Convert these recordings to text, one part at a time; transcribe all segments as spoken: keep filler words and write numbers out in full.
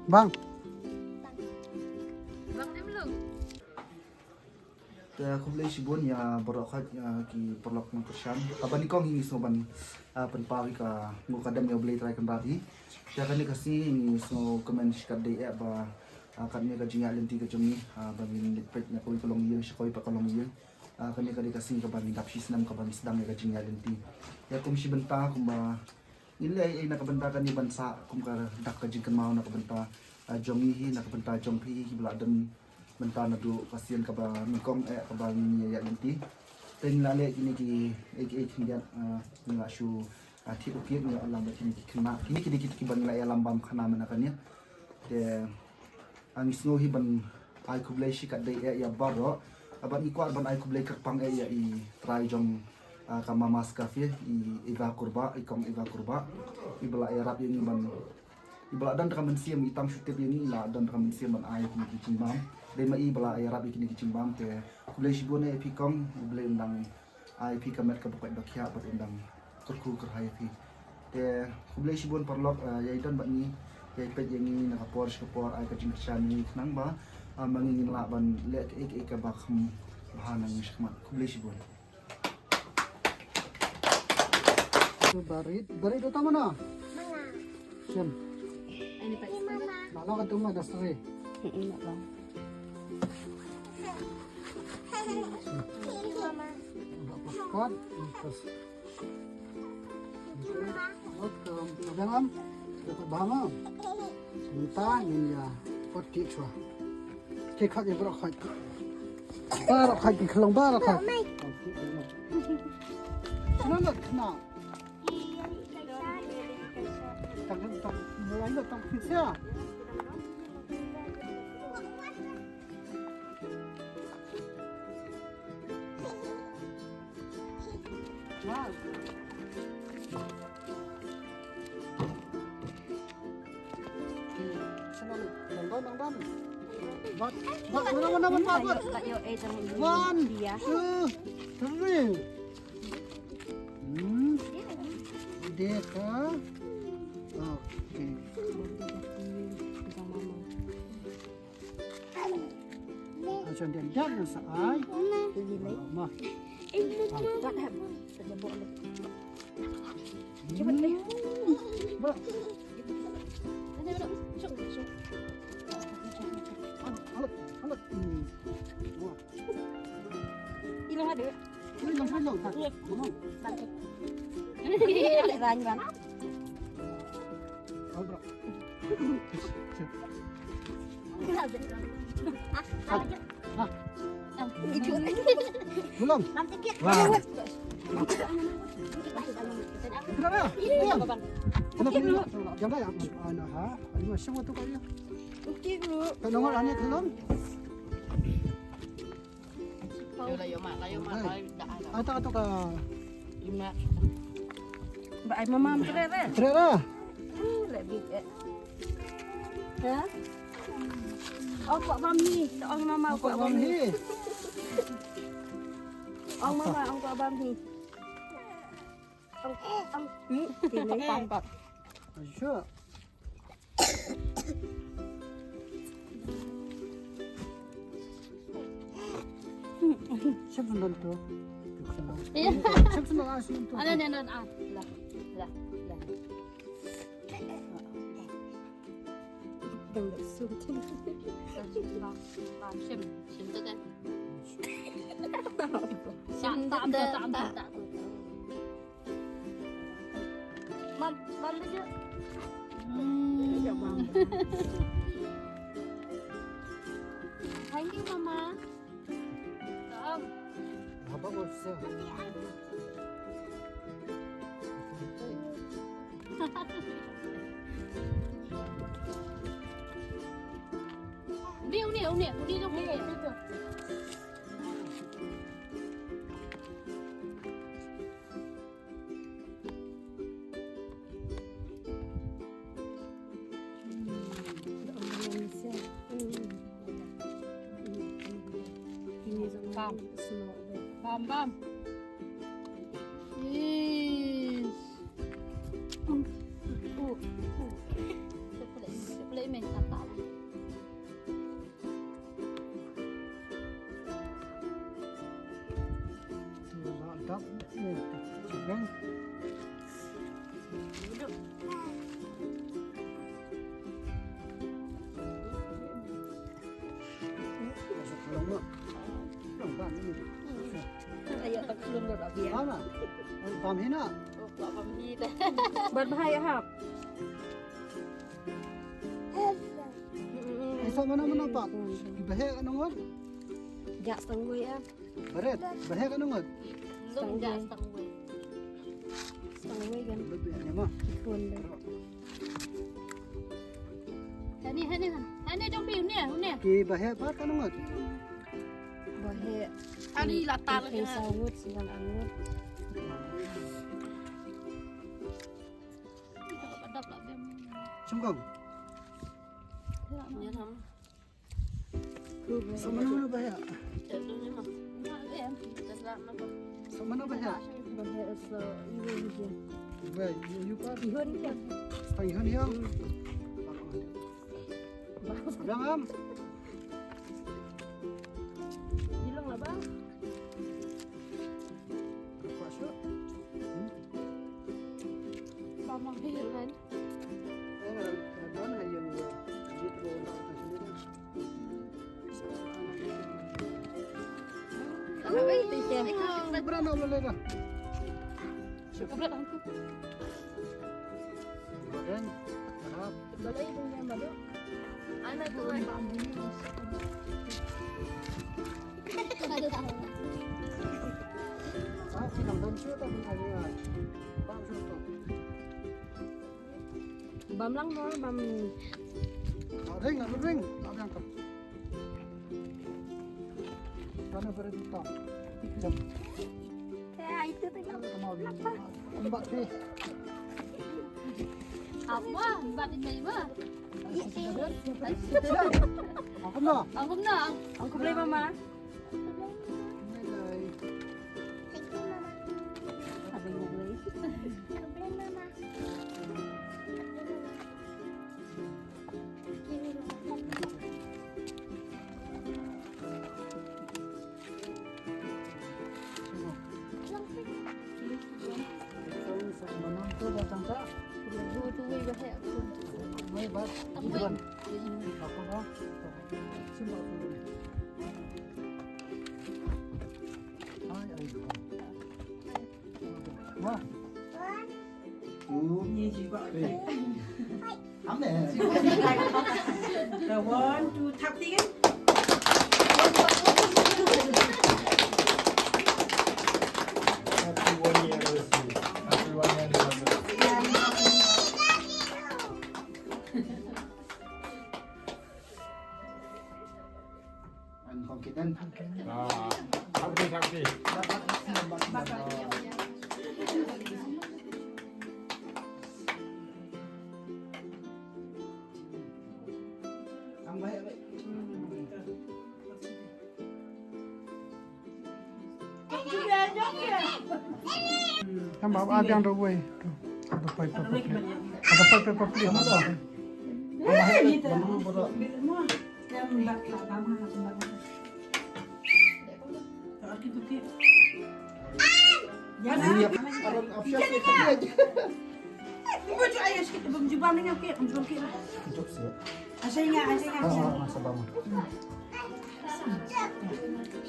Bang. Bang em lo. Te khublei shibun ïa baroh khoit ïa ki paralok nongkyrshan. Kaba nyngkong hi ngi sngew ban ah, pynpaw hi ka nguh ka dem ïa U Blei Trai Kynrad hi. Ïa kane ka sngi ngi sngew kmen shikatdei eh ba ah, katne ka jingïaid lynti ka jong ngi ah, ba ngin leit peit na kawei ka longïing sha kawei pat ka longïing. Ah, kane ka dei ka sngi kaba ngi dap shi snem kaba ngi sdang ïa ka jingïaid lynti. Ïa kum shi bynta kumba ngin leh ei ei na ka bynta kane ban sah kum ka dak ka jingkynmaw na ka bynta ah, jong ngi hi na ka bynta jong phi hi ba la don mynta naduh ka sien kaba nyngkong eh kaba ngi ïaid lynti. Te ngi la leh kine ki ei ki ei khyndiat ah, ngi la shu ah, thied u kit ngi la lam bad kine ki khynnah. Kine ki dei kit kiba ngi la ïalam bam khana mynta kane. Te ah, ngi sngew hi ban ai khublei shikatdei eh ïa baroh. Ah, bad ngi kwah ban ai khublei kyrpang eh ïa i trai jong ah, ka Mama's Cafe, i Eva Kurbah, i kong Eva Kurbah. Iba la ïarap ïa ngi ban iba la don da ka mynsiem, i tang shu tip ïa ngi, i la don da ka mynsiem ban ai kine ki jingbam. Dei ma i ba la ïarap ïa kine ki jingbam. Te khublei shibun eh ïa phi kong, U Blei un dang ai phi ka met kaba koit ba khiah bad un dang kyrkhu kyrhai ïa phi. Te khublei shibun paralok, eh, ïai don bad ngi, ïai peit ïa ngi na ka por sha ka por, ai ka jingkyrshan ïa ngi khnang ba ah, ma ngi ngin lah ban leh kaei kaei kaba kham bha na ngi shakhmat. Khublei shibun. Barit, barit uta mana? Mana? Shem. Ini, Pak. Ini, Mama. Nak lo kat rumah dah seri. Mm-mm, nak lo. Ini, Mama. Nak pakat, terus. Ini, Mama. Welcome. Dapat bha mo? Mynta ngin ïa kot kek shuwa. Kek kot ïa baroh kot. Baroh kot ki khlong baroh kot. Khlong kot kena. Tak tak mulai lo tak bisa. One, two, three. Hmm. Deka. Okay. Macam dia dah rasa ai. Ma. Cepat deh. Ba. Alat, alat. Hmm. Wah. Ilang ada. Ilang, ilang. Ilang. Balik. Balik, Ran, Ran. Oh, bro. Belum. Wah. Kenapa? Kenapa? Kenapa? Jangan ya. Anak ha. Ayo, siapa tu kau dia? Kau nomor anak belum? Ayo, layo mak, layo mak, layo dah, layo. Ata, ata ka. Lima. Ba ai mama tre re. Tre re. Leh bit eh. Ha? Ong kwah bam hi. Ong mama kwah bam hi. Ong mama ong kwah bam hi. Ong, ong. Hmm, kini pam pam. Sure. Siapa nonton? Iya. Siapa nonton? Ada, ada, ada. Ah, lah, lah, lah. Dang dah suntik. Bang, bang, sim, sim tu kan. Tak, tak, tak, tak, tak. Mam, mam dulu. Hmm. Thank you, Mama. Salam. Apa bos? Uni, uni, uni, uni, uni. Bam. Bam, bam. Yes. Bad bahaya hap. Ai sa mana mana pa. Bahaya ka nongot. Jak tang wei ah. Baret, bahaya ka nongot. Lum jak tang wei. Tang wei kan. Lum ya ma. Kikun deh. Hani hani hani jong pi unia unia. Ki bahaya pa ka nongot. Bahaya. Ani latar lagi. Sangut singan angut. Sungkang. Sa mana mana bahaya. Sa mana bahaya. Iwei, iwei pa. Ihun dia. Ihun hiang. Bang am. Ilong lah bang. Kuat syu. Bang bang hiang kan. Bam lang mo, bam. Ring, ring, ring. Bam yang tu. Mana berhenti kau? Jom. Eh, itu tu yang. Kenapa? Empat deh. Apa? Empat ini apa? Aku nak. Aku nak. Aku boleh mama. The one, two, tap tingin. Happy one year anniversary. Happy one year anniversary. An confident. Ah, happy, happy. Ang baik, baik. Ang baik. Ang baik, ang baik. Ada pai, pai, pai, pai. Ada pai, pai, pai, pai. Ada pai.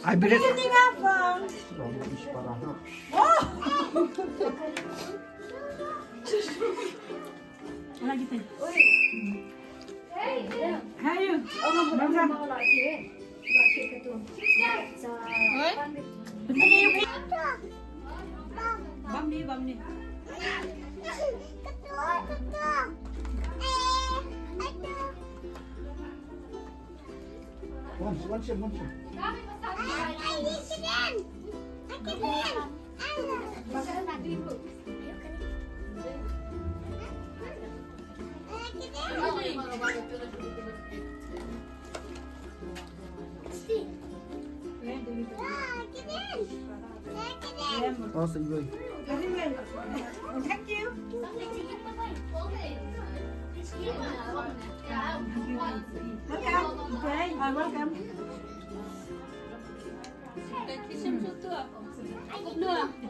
Ai bilet. Oh. Lagi teh. Hayu. Bam ni, bam ni. One, one shot, one shot. Thank you.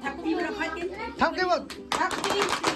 Thank you.